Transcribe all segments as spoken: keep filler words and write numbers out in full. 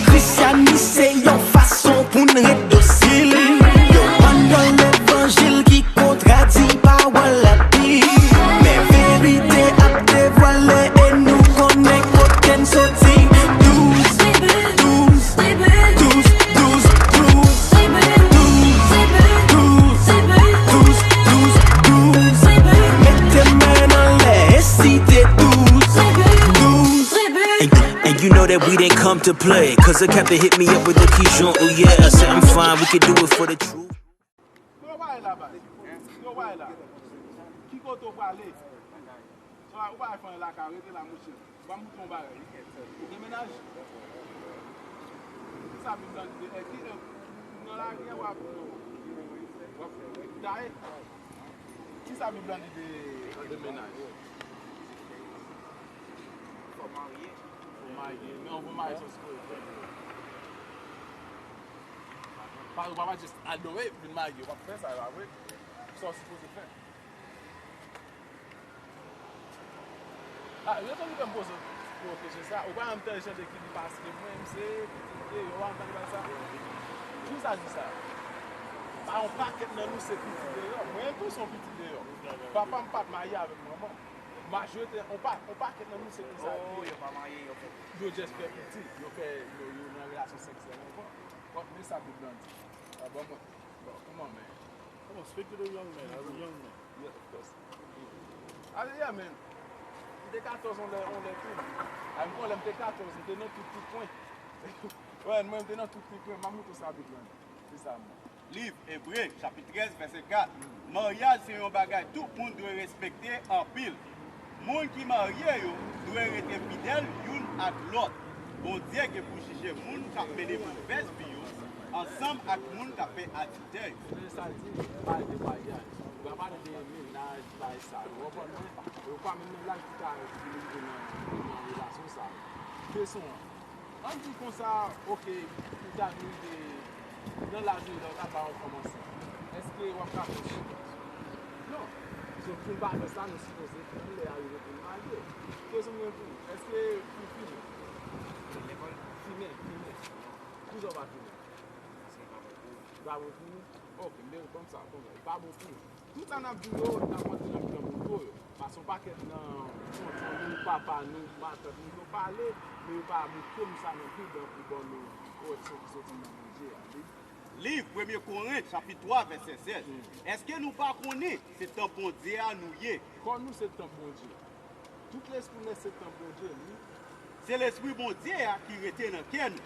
Kristyanis se yon fason pou n ret dosil. Yo ann nan levanjil ki kontradi pawòl Labib. Men verite ap devwale e nou konnen kote n soti. Douz, douz, douz, douz, douz, douz, douz, douz, douz, douz. Mete men anlè e site douz, douz. And, and you know that we didn't come to play. Cause the captain hit me up with the Keyshawn, oh yeah. I said, "I'm fine, we can do it for the truth." Kote w pral la, baz? Kote w pral la? Ki kote w prale? Ou pa, ou pa fè anyen lakay, rete la, monchè. Ou pa moute yon bagay. Ou gen mennaj? Kisa Bib lan di de, eh, ki, eh, nan lari a w ap, w ap taye? Kisa Bib lan di de, de mennaj? Fò marye. Fò marye. Men yon bon maryaj se sipoze fè. Pa, ou pa, pa just al nan, wi, vin marye. Ou pa fè sa, e pa vre? Sa w sipoze fè. Ah, rezon ki fè m poze w kesyon sa, ou pa janm tande chante ki di paske mwen, m se pitit deyò, ou pa janm tande sa? Kisa di sa? Pa yon pakèt nan nou se pitit deyò. Mwen tou se yon pitit deyò. Papa m pa t marye avèk manman m. Majorite, yon pa, yon pakèt nan nou se konsa. Oh, yo pa marye, yo fè pitit. Yo just fè pitit. Yo fè, yo, yo nan relasyon seksyèl anvan. Bon, men sa Bib lan di. Ah, bon, mwen, bon, kòman, men? Come on, speak to the young man, as a young man. Yes, of course. Ah, yeah, man. M te katòz on lè, on lè tou. Ah, m konnen lè m te katòz, m te nan tout ti kwen. Wè, mwen, m te nan tout ti kwen. M ap montre w sa Bib lan di. Se sa, mwen. Liv Ebre, chapit trèz, vèsè kat. Maryaj se yon bagay tout moun dwe respekte anpil. Moun ki marye yo dwe rete fidèl youn ak lòt. Bondye gen pou jije moun k ap mennen movèz vi yo ansanm ak moun k ap fè adiltè yo. Men sa l di, pale de maryaj. Ou pa pale de mennaj, bagay sa yo. Ou konprann mwen? Yo pa menm nan laj ki ka rive nan, nan relasyon sa yo. Kesyon an. Ann di konsa, oke, ou ta vin rive nan laj ou la, ou ta ba yon fanm ansent. Èske w ap ka fè yon sipòs? Non. So, pou n pa fè sa, nou sipoze tann lè a rive pou n marye. Kesyon mwen pou ou, èske ou fimen? Fimen, fimen. Poukisa w pa fimen? Li pa bon pou ou? Oke, men kòmsa, kòmsa, li pa bon pou ou. Tout sa n ap di yo, n ap mande nan mitan moto yo. Pase yon pakèt nan tonton nou, papa nou, matant nou, yo pale, men yo pa montre nou sa nan Bib lan pou ban nou koreksyon ki soti nan Bondye a. Li Liv Premye Korent, chapit twa, vèsè sèz. Èske nou pa konnen se tanp Bondye a nou ye? Kò nou se tanp Bondye. Tout lespri nèt se tanp Bondye, li. Se Lespri Bondye a ki rete nan kè nou.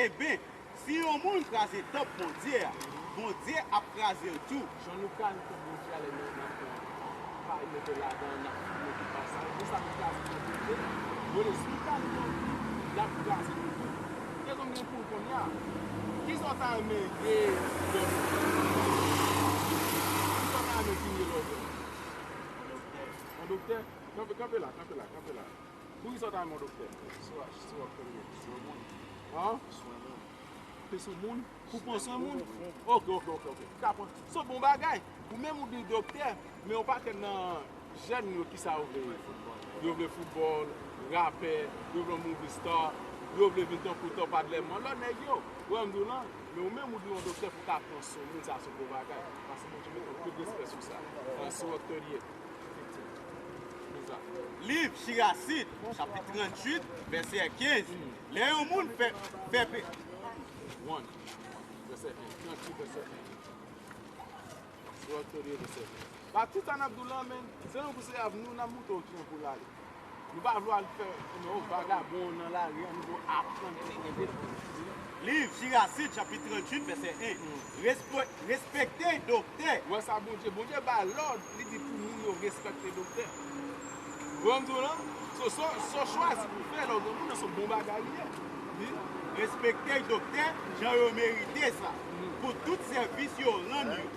Enben, si yon moun kraze tanp Bondye a, Bondye ap kraze l tou. Jan nou kraze tanp Bondye a, lè nou, n ap pran pa mete ladan, n ap fimen tout bagay sa yo, konsa nou kraze tanp Bondye a. Bon, lespri ka nou anvi, n ap kraze nou tou. Kèlkonm gen pou l kounye a. Kisa w ta renmen ye lè w vin gran? Kisa w ta renmen vin ye lè w gran? Yon doktè? Kanpe, kanpe la, kanpe la, kanpe la. Poukisa w ta renmen yon doktè? Sou, sou wòk kounye. Sou moun. An? Sou moun. Te sou moun? Pou pran swen moun? Oke, oke, oke, oke. Ka pran. Se bon bagay. Ou menm ou di doktè, men yon pakèt nan jèn yo kisa yo vle ye? Yo vle foutbòl, rapè, yo vle movie star, yo vle vin tankou Top Adlèman, lòt nèg yo. Ou wè m di w lan, men ou menm ou di yon doktè pou ka pran swen moun, sa se yon bon bagay. Pase Bondye mete anpil respè sou sa. Nan Sirach thirty-eight. Liv Sirach, chapit tranntuit, vèsè kenz. Lè yon moun fè, fè pe- One. Vèsè en. Tranntuit, vèsè en. Sirach thirty-eight, vèsè en. Pa tout sa n ap di w lan, men, se yon pou se avni nou, n ap montre w ki jan pou l ale. Nou pa vle al fè, non, vagabon nan lari a, nou vle aprann. Liv Sirach, chapit tranntuit, vèsè en. Respe-, respekte doktè. Wè sa Bondye, Bondye bay lòd, li di pou moun yo respekte doktè. Ou wè m di w lan? So, so, so chwazi pou fè lè w gen moun nan se yon bon bagay li ye. Li respekte doktè jan yo merite sa, pou tout sèvis yo rann yo.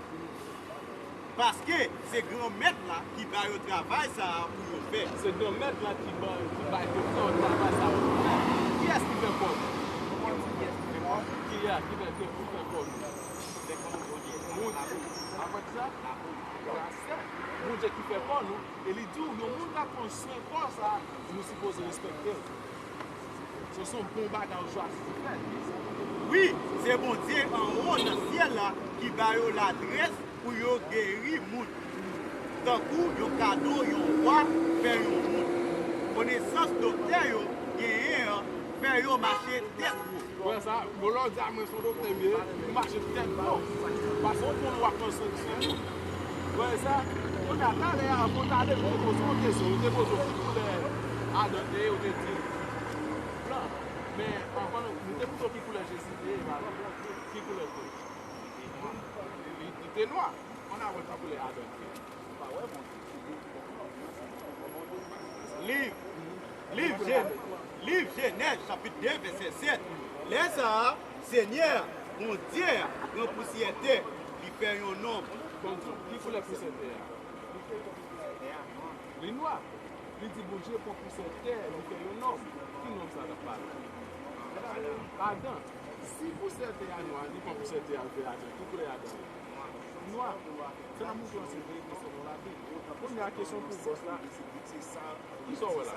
Paske se Granmèt la ki ba yo travay sa a pou yo fè. Se Granmèt la ki ba, ki bay doktè yo travay sa a pou yo fè. Kiyès ki fè kò nou? Kiyès ki fè kò nou? Kiyès ki fè, ki, ki fè kò nou? Moun. Apre sa? Grasè. Bondye ki fè kò nou. E li di w, yon moun k ap pran swen kò sa a, nou sipoze respekte l. So, se yon bon bagay ou chwazi fè. Wi, se Bondye anwo nan syèl la ki ba yo ladrès pou yo geri moun. Tankou yon kado yon wa fè yon moun. Konesans doktè yo genyen an fè yo mache tèt wo. Wè sa, bon, lè w di a mwen se yon doktè m ye, m mache tèt wo. Paske w konn w ap pran swen, swen moun. Wè sa, kounye a, talè a, avan w t ale, yo te poze w yon kesyon, yo te poze w ki koulè Adan te ye, ou te di blan. Men, anvan nou, nou te poze w ki koulè Jezi te ye, pa egzanp. Ki koulè l te ye? Li, li te nwa. Ann al wè ki koulè Adan te ye. Ou pa wè, bon. Liv, liv Jè-, liv Jenèz, chapit de, vèsè sèt. Lè sa a, Senyè a, Bondye a, pran pousyè tè, li fè yon nonm. Bon, ki koulè pousyè tè a? Li nwa. Li di Bondye pran pousyè tè, li fè yon nonm. Ki nonm sa l ap pale? Adan. Si pousyè tè a nwa, li pran pousyè tè a, li fè Adan. Ki koulè Adan ye? Nwa. Sa n ap montre w se verite selon Labib. Kounye a, kesyon pou bòs la. Kisa w wè la?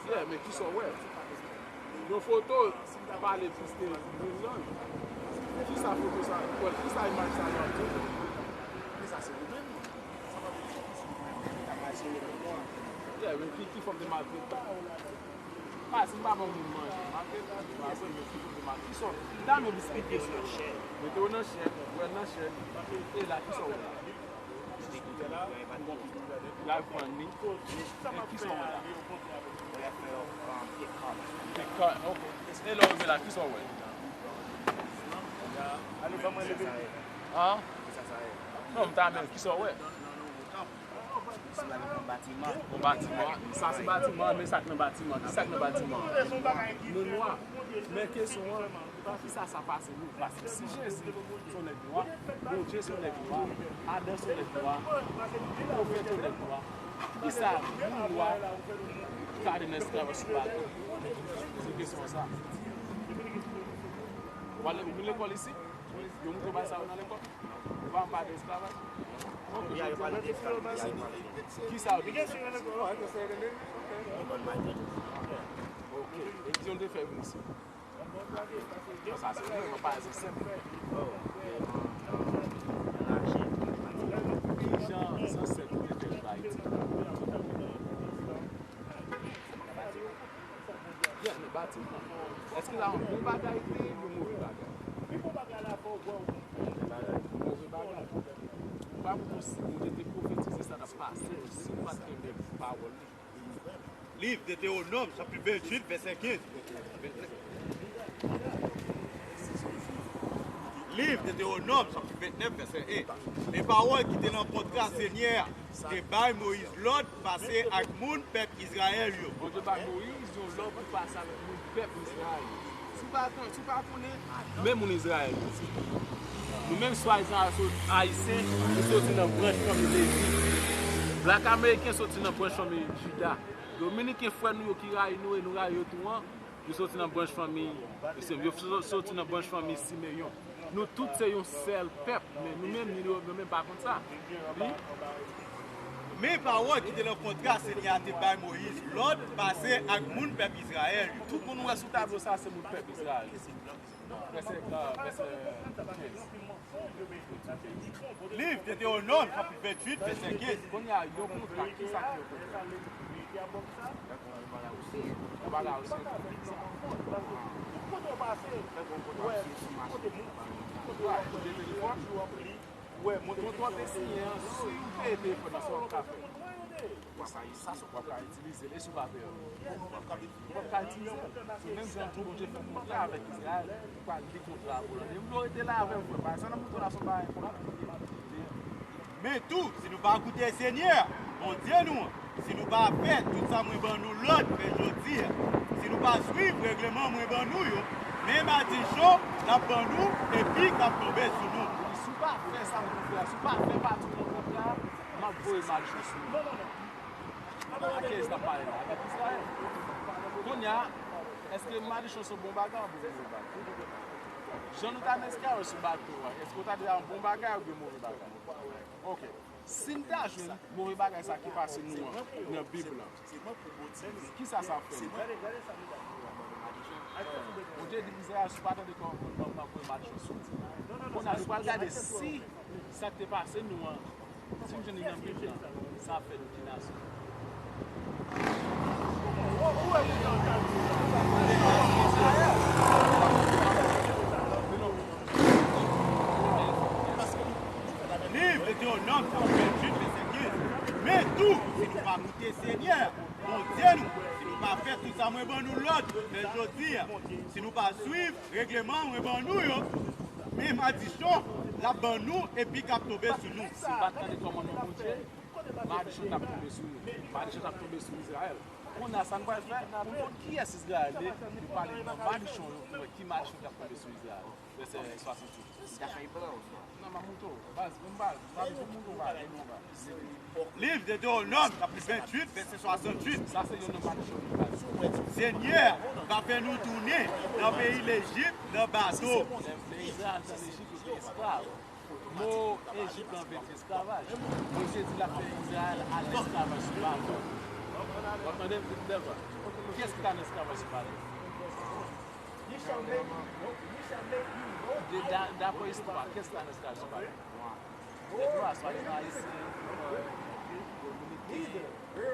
Yeah, men kisa w wè? Yon foto pale plis ke mil lang. Kisa foto sa, kisa imaj sa yo ap di? Men sa se ou menm. Sa pa vle di se ou menm ki ta imajine l pou mwen. Yeah, men ki, ki fòm de maltretman? Ah, si m pa ban moun manje, maltretman, m pa ban moun ki fòm de maltretman. Kisa w, m ta renmen w esplike sa. Mete w nan chè, w wè l nan chè. E la, kisa w wè la? L al pran li. E kisa w wè la? Take cut, ok. E lè w rive la, kisa w wè? An? Non, m ta renmen, kisa w wè? Yon batiman. Sa se batiman, men sa k nan batiman. Kisa k nan batiman? Nou nwa. Men kesyon an, poukisa sa pase nou? Paske si Jezi se yon nèg nwa, Bondye se yon nèg nwa, Adan se yon nèg nwa, pwofèt se yon nèg nwa, poukisa moun nwa ka ale nan esklavaj sou bato? Se kesyon sa. Ou ale, ou vin lekòl isit? Yo montre w bagay sa yo nan lekòl? Ou pa pale de esklavaj? Ok. Kisa yo te di? Ok. E ki jan w te fè vin isit? Sa se vrèman pa se senp. Ki jan zansèt ou te fè rive Ayiti? Yeah, nan batiman. Èske la yon bon bagay li te ye oubyen move bagay? Move bagay. Ou pa konn si Bondye te pwofetize sa t ap pase, si nou pa t kenbe pawòl li. Liv Detewonòm, chapit venntuit, vèsè kenz. Liv Detewonòm, chapit ventnèf, vèsè en. Men pawòl ki te nan kontra Senyè a te bay Moyiz lòd pase ak moun pèp Izrayèl yo. Bondye bay Moyiz yon lòd pou pase avèk moun pèp Izrayèl yo. Si w pa konn, si w pa konnen, men moun Izrayèl yo. Nou menm swadizan Ayisyen, nou soti nan branch fanmi Levi. Blak Ameriken soti nan branch fanmi Jida. Dominiken frè nou yo ki rayi nou e nou rayi yo tou an, yo soti nan branch fanmi, yo soti nan branch fanmi Simeyon. Nou tout se yon sèl pèp, men nou menm, nou, nou menm pa konn sa. Li. Men pawòl ki te nan kontra Senyè a te bay Moyiz lòd pase ak moun pèp Izrayèl yo. Tout moun ou wè sou tablo sa a se moun pèp Izrayèl yo. Vèsè, vèsè kenz. Liv Detewonòm, chapit venntuit, vèsè kenz. Kounye a, yon kontra, kisa ki yon kontra? Yon bagay ou siyen. Yon bagay ou siyen. Kote w pase? Kote moun? Kote moun? Wè, mwen te konn wè. Kontwa w te siyen an, si w peye telefòn nan, sa w ap ka fè? W ap ka, sa se w ap ka itilize l, e si w pa peye? W ap ka itilize l. Se menm jan tou Bondye fè kontra avèk Izrayèl, li pral li kontra a pou l. E m vle w rete la avè m, frè, paske sa n ap montre w la se yon bagay konplike. Men tou, si nou pa koute Senyè a, Bondye nou an, si nou pa fè tout sa mwen ban nou lòd fè jodi a, si nou pa swiv règleman mwen ban nou yo, men madichon n ap ban nou epi k ap tonbe sou nou. Si w pa fè sa m di w fè a, si w pa fè pati nan kontra a, m ap voye madichon sou ou. Avèk kiyès n ap pale la? Avèk Izrayèl. Kounye a, èske madichon se yon bon bagay oubyen move bagay? Jan nou ta nan esklavay sou bato a, èske w ta di a yon bon bagay oubyen move bagay? Ok. Si n ta jwenn move bagay sa ki pase nou an nan Bib lan, kisa sa ap fè nou? Bondye di Izrayèl, si w pa tande kòmandman m, m ap voye madichon sou ou. Kounye a, nou pral gade si sa k te pase nou an, si nou jwenn li nan Bib lan, sa ap fè nou ki nasyon. Liv Detewonòm, chapit venntuit, vèsè kenz. Men tou, si nou pa koute Senyè, Bondye nou, si nou pa fè tout sa mwen ban nou lòd fè jodi a, si nou pa swiv regleman mwen ban nou yo, men madichon l ap ban nou epi k ap tonbe sou nou. Si w pa t tande kòmandman Bondye, madichon t ap tonbe sou nou. Madichon t ap tonbe sou Izrayèl. Kounye a, sa n pral fè, pou n konn kiyès Izrayèl ye, nou pale nan madichon yo, pou n wè ki madichon k ap tonbe sou Izrayèl. Vèsè swasanntuit. Li ta fè blan. Non, m ap montre w. Baz, vin baz. M ap vin montre w bagay, vin baz. Liv Detewonòm, chapit venntuit, vèsè swasanntuit. Sa se youn nan madichon yo, baz. Senyè va fè nou tounen nan peyi Lejip nan bato. Lè Izrayèl te Lejip, yo te esklav. Mo Ejip lan vle di esklavaj. Bondye di l ap fè Izrayèl al nan esklavaj sou bato. W ap tande m di dèvan. Kiyès ki ta nan esklavaj sou bato? De, da, daprè istwa, kiyès ki ta nan esklavaj sou bato? Nèg nwa, swa yo Ayisyen, Dominiken,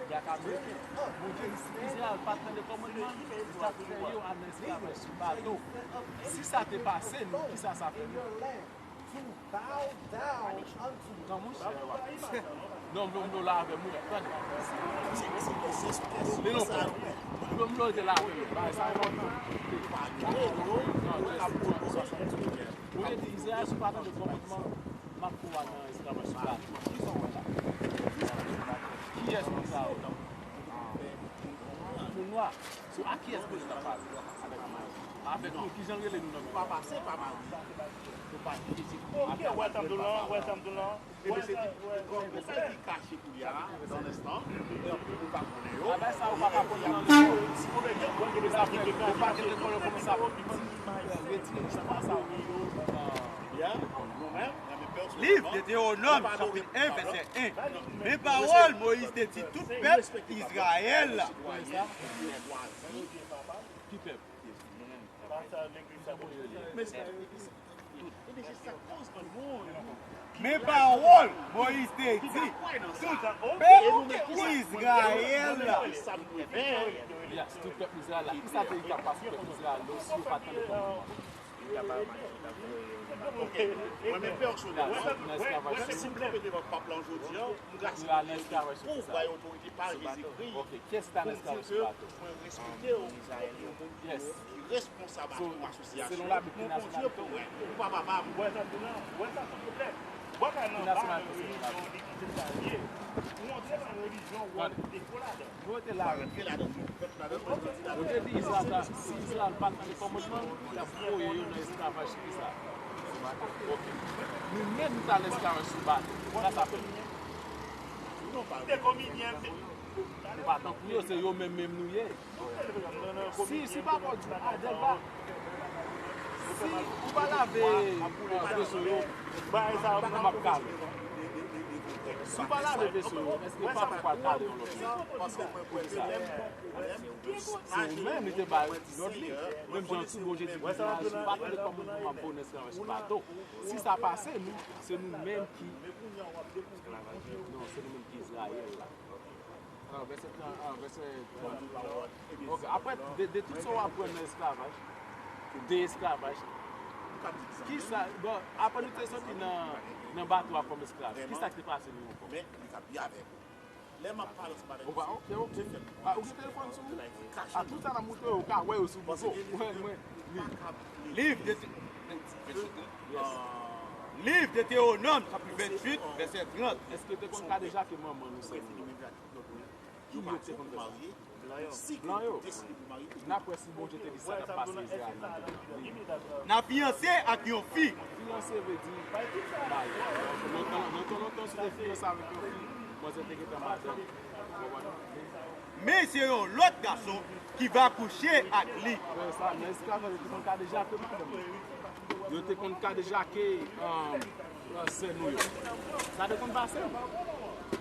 Black American. Bondye di si Izrayèl pa t tande kòmandman l, li t ap fè yo al nan esklavaj sou bato. Si sa te pase nou, kisa sa fè nou? Tan mouche. Non, m vle w lave mwen. Tande. Li lontan. M vle w te lave mwen. Bagay sa enpòtan. Non, Jezi, pran swasanntuit. Bondye di Izrayèl, si w pa tande kòmandman, m ap fè w al nan esklavaj sou bato. Kisa w wè la? Kiyès moun sa yo? Moun nwa. So, a kiyès Bondye t ap pale? Avèk nou. Avèk nou, kijan l rele nou nan Bib la? Papa, se pa mari. Ou pa di Jezi. Ok, wè tanm dou lan, wè tanm dou lan. Ebyen, se li, kòm pou sa ki kache koulye a, nan lenstan, e anpil moun pa konnen yo. Bagay sa yo pa ka konnen nan leson. Sa fè, yo pa gen lekòl yo kòmanse ap piti, retire chama sa yo. Byen, nou menm, nan men pèsonèlman, Liv Detewonòm, chapit en, vèsè en. Men pawòl Moyiz te di tout pèp Izrayèl la. Ki pèp? Men pawòl Moyiz te di tout pèp Izrayèl la. Yes, tout pèp Izrayèl la. Kisa te ka pase pèp Izrayèl yo si yo pa t tande kòmandman? Mwen menm pèsonèlman, si m kanpe devan pap la jodi a, m ka siyen pou bay otorite pa Jezikri pou m di ke mwen respekte w kòm yon moun ki responsab ak yon asosyasyon. Mon Bondye pou mwen, ou pa papa m. Wè sa, Donan, wè sa, se pwoblèm. Ou pa ka nan ba nan relijyon, li ki se sa l ye. Ou antre nan relijyon, ou wè ou te fo ladan. Yo te la. Yo te di Izrayèl, si Izrayèl pa t tande kòmandman, li t ap voye yo nan esklavaj sou ki sa? Sou bato. Ok. Nou menm, nou t al nan esklavaj sou bato. Sa sa fè nou? Nou pa tankou yo, se yo menm menm nou ye. Si, si papa w di, a, Dèlba, si ou pa lave, euh, veso yo, m ap kale. Si w pa lave veso yo, èske papa w pral kale yon lòt moun? Poukisa? Se ou menm li te bay lòd li. Menm jan tou Bondye di, si w pa tande kòmandman m ap voye w nan esklavaj sou bato. Si sa pase nou, se nou menm ki, non, se nou menm ki Izrayèl la. Ah, vèsè tran-, ah, vèsè trant. Ok, apre, de, de tout sa w aprann nan esklavaj, de esklavaj, kisa, bon, apre nou te soti nan, nan bato a kòm esklav, kisa ki te pase nou ankò? Lè m ap pale ansanm avèk misye, ok, ok. Ou gen telefòn sou ou? A, tout sa n ap montre yo, ou ka wè yo sou biwo. Mwen, mwen, li. Liv de, Liv Detewonòm, chapit venntuit, vèsè trant. Èske te konn kadejake manman nou sè nou yo? Ki yo te konn fè sa? Blan yo. N ap wè si Bondye te di sa t ap pase Izrayèl nan Bib la. N a fiyanse ak yon fi. Fiyanse vle di marye. Nan tan, nan tan lontan, si w te fiyanse avèk yon fi, manzè te gentan madanm. Ou konprann? Men se yon lòt gason ki va kouche ak li. Frè sa, nan esklavaj, yo te konn kadejake madanm yo. Yo te konn kadejake, um, Sè nou yo. Sa te konn pase.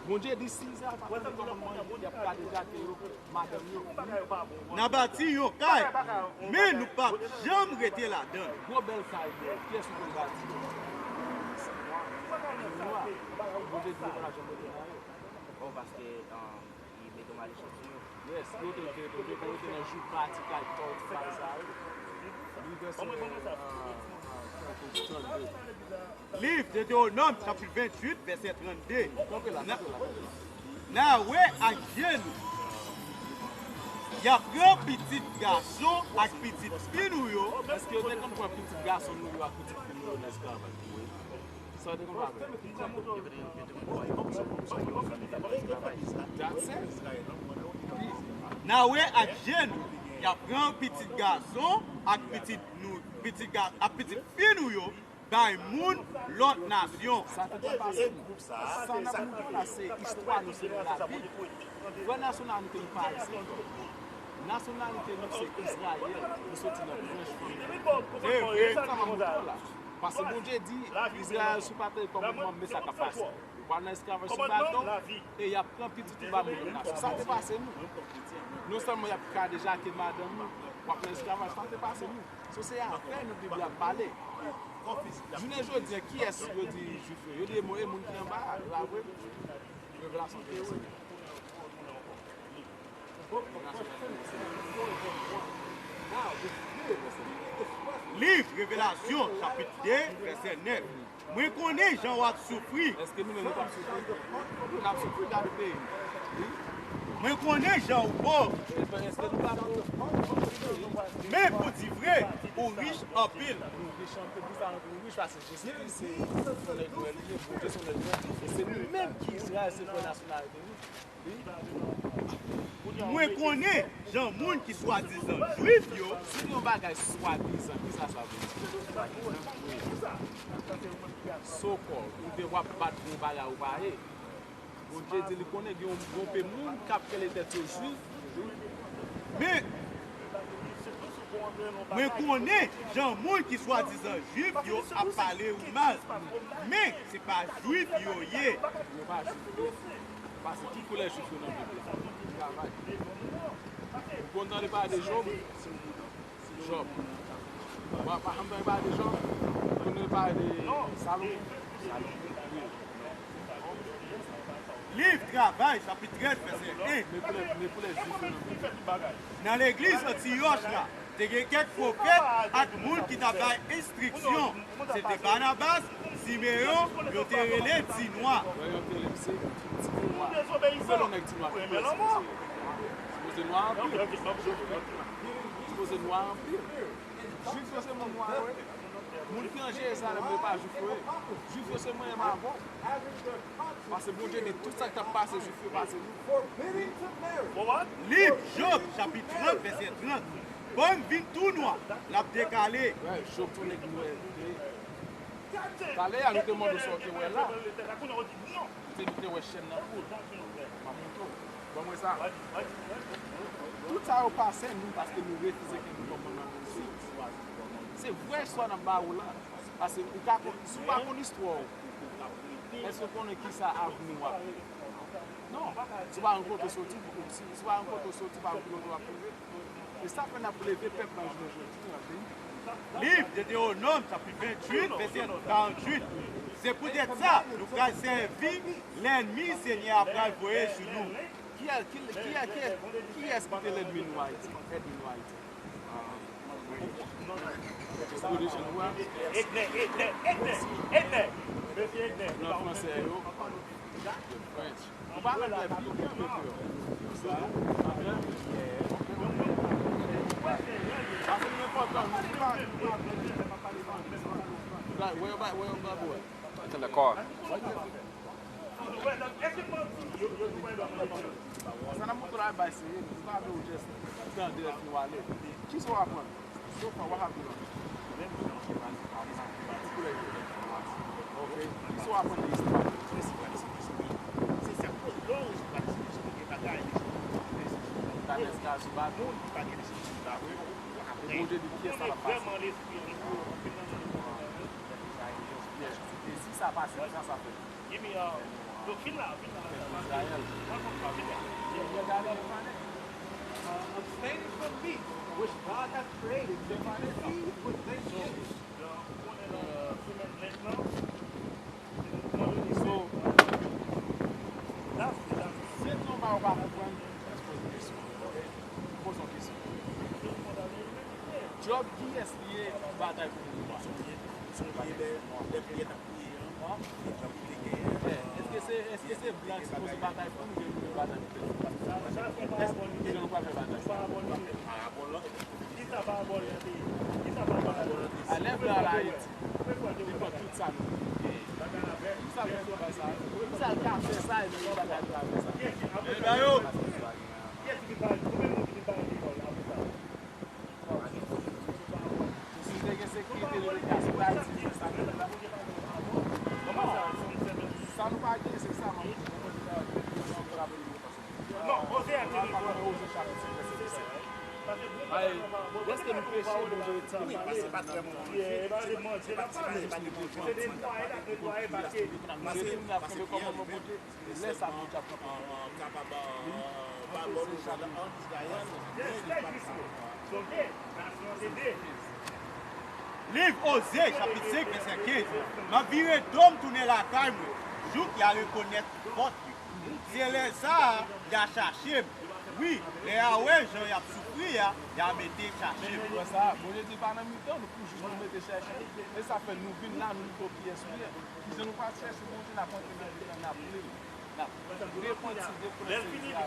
Bondye di, si Izrayèl pa tande kòmandman, y ap kadejake yo, madanm yo. N a bati yon kay, men nou p ap janm rete ladan l. Gwo bèl kay, bro. Kiyès ki konn bati yo? Nwa. Bondye di yo pa janm rete nan yo. Bon, paske, um, li mete malechans sou yo. Yes, yo te, te, te, te, te nan jou pati kay tòl ti bagay sa yo. Li vèse, ah, ah, trannde. Liv Detewonòm, chapit venntuit, vèsè trannde. Kanpe la, kanpe la, kanpe la. N a wè ak je nou. Y a pran pitit gason ak pitit fi nou yo. Èske yo te konn pran pitit gason nou yo ak pitit fi nou yo nan esklavaj? Wi. Sa yo te konn fè avè l? That's it. N a wè ak je nou. Y a pran pitit gason ak pitit nou, pitit ga-, ak pitit fi nou yo bay moun lòt nasyon. Sa ki te pase nou. Sa n ap montre w la, se istwa nou, se Labib. Vrè nasyonalite nou pa ayisyen. Nasyonalite nou se Izrayèl. Nou soti nan branch fanmi. Se vre. Sa m ap montre w la. Paske Bondye di, Izrayèl, si w pa tande kòmandman m, men sa k ap pase. Ou pral nan esklavaj sou bato, e y ap pran pitit ou ba moun lòt nasyon. Sa te pase nou. Non sèlman y ap kadejake madanm nou, w ap nan esklavaj, sa te pase nou. So, se afè nou Bib la ap pale. Jounen jodi a, kiyès yo di Jwif yo? Yo di e moun ki anba a, e pa vre? Revelasyon te di. Liv Revelasyon, chapit de, vèsè nèf. Mwen konnen jan w ap soufri. Èske nou menm nou p ap soufri? Wi, n ap soufri, gade peyi nou. Mwen konnen jan ou pòv. Èske nou pa pòv? Men pou di vre, ou rich anpil. Nou rich anpil, pou sa nou rich, paske Jezikri se yon nèg nwè li ye, Bondye se yon nèg nwè. E se nou menm ki Izrayèl, se vrè nasyonalite nou. Mwen konnen jan moun ki swadizan Jwif yo. Si gen yon bagay swadizan, kisa sa vle di? So called, ou te w ap bat pou yon bagay ou pa ye. Bondye di li konnen gen yon gwoup moun k ap rele tèt yo Jwif. Men, mwen konnen jan moun ki swadizan Jwif yo ap pale ou mal. Men, se pa Jwif yo ye. Yo pa Jwif yo. Paske ki koulè Jwif yo nan Bib la? Travay. Ou konn tande pale de Jòb? Jòb. Ou pa, pa janm tande pale de Jòb? Ou konn tande pale de Salomon? Salomon. Wi. Liv Travay, chapit trèz, vèsè en. Men koulè, men koulè Jwif yo nan Bib la. Nan legliz Antiyòch la, te gen kèk pwofèt ak moun ki t ap bay enstriksyon. Se te Banabas, Simeyon, yo te rele Ti Nwa. Wè, yo te rele misye Ti Nwa. Ou wè yon nèg Ti Nwa ki koulè Ti Nwa? Sipoze nwa anpil. Sipoze nwa anpil. Jwif yo se moun nwa yo ye. Moun ki an Jerizalèm yo pa Jwif yo ye. Jwif yo se mwen menm avè w. Paske Bondye di tout sa k t ap pase Jwif yo pase nou. Liv Jòb, chapit trant, vèsè trant. Bòn vin tou nwa, l ap dekale. Wè, Jòb se yon nèg nwè li te ye. Talè a, nou te mande w sa w te wè la. Ou te di w te wè chèn nan kou l. M ap montre w. Ban mwen sa. Tout sa yo pase nou paske nou refize kenbe kòmandman Bondye. Se vrè istwa n ap ba ou la. Paske ou ka konn, si w pa konn istwa w, èske w konnen kisa avni w ap ye? Non. Si w pa konn kote w soti, si, si w pa konn kote w soti, w pa konn kote w ap rive. E sa fè n ap leve pèp la jounen jodi a, wi. Liv Detewonòm, chapit venntuit, vèsè karanntuit. Se poutèt sa, nou pral sèvi lènmi Senyè a pral voye sou nou. Kiyès, ki, kiyès, kiyès, kiyès ki te lènmi nou Ayiti? Ènmi nou Ayiti. Egner, Egner, Egner, Egner. Egner. Blan fransè yo. French. Ou pa konn lè Bib yo, mesye yo. Sa se enpòtan, nou pa, nou pa, wè yo ba, wè yo ba, wè. Sa n ap montre w la bay serye, nou pa vle w just tande epi w ale. Kisa w aprann? So far, what have you learned? Ki koulè yo ye? Ok. Kisa w aprann de istwa? Talè sa sou bato. Bondye di kiyès sa va pase. Yes. E si Sa pase, sa, sa fè. Give me, uh, look, fin la, fin la. Israel. Fin la. Abstain from meat which God hath created to be received with thanksgiving. So, se yon bagay ou pa konprann, poze yon kesyon. Poze yon kesyon. Job, kiyès li ye pou batay pou moun nwa? Se yon pye, se yon pye lè, lè pye t ap kriye an, li t ap te gen, eh, èske se, èske se blan ki sipoze batay pou nou, oubyen nou menm batay pou tèt nou? Èske nou pral fè batay? Parabòl lan, ki sa parabòl la te ye? Ki sa parabòl la te ye? A lè blan al Ayiti, li pran tout sa nou genyen. Ki sa l fè travay sa? Ki sa l ka fè sa, epi li pa ka travay sa? Kiyès ki ba yo? Kiyès ki ba yo? Konbyen moun ki vin ba yo lekòl apre sa? Si te gen sekirite, nou te ka sot Ayiti, fè sa nou vle la. Sa nou pa gen, se sa, man. Non, Oze a te di. Ay, lèske nou peche, Bondye ret san pase. Lè sa Bondye ap kanpe. Liv Oze, chapit senk, vèsè kenz. M ap vire do m tounen lakay mwen, jouk y a rekonèt pòt yo. Se lè sa a, y a chache m. Wi, lè y a wè jan y ap soufri a, y a mete chache m. Wè sa, Bondye di pa nan mitan nou pou jis nou mete chèche. E sa fè nou vin la, nou montre w kiyès nou ye. Kijan nou pral chèche Bondye, n ap antre nan mitan, n ap li l, n ap repanti, rekonèt se Izrayèl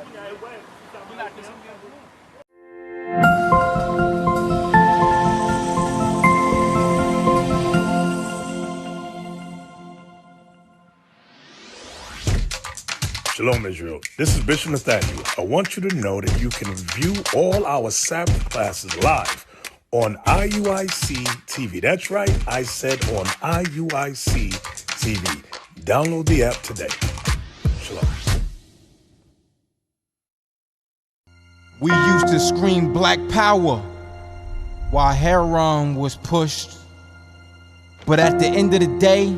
nou ye. Vin la, kesyon m gen pou nou. Shalom, Israel. This is Bishop Nathaniel. I want you to know that you can view all our Sabbath classes live on I U I C T V. That's right, I said on I U I C T V. Download the app today. Shalom. We used to scream Black Power while heroin was pushed. But at the end of the day,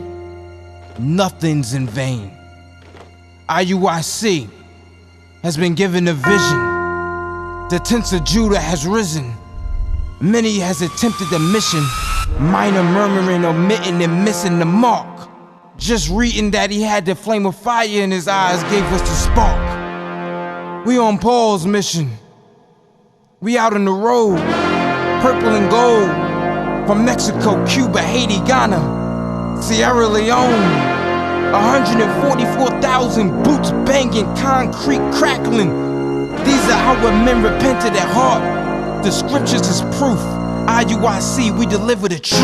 nothing's in vain. I U I C has been given a vision. The tents of Judah has risen. Many has attempted the mission, minor murmuring, omitting, and missing the mark. Just reading that he had the flame of fire in his eyes gave us the spark. We on Paul's mission. We out on the road. Purple and gold. From Mexico, Cuba, Haiti, Ghana, Sierra Leone. A hundred and forty-four thousand boots banging, concrete crackling. These are our men repented at heart. The scriptures is proof. I U I C, we deliver the truth.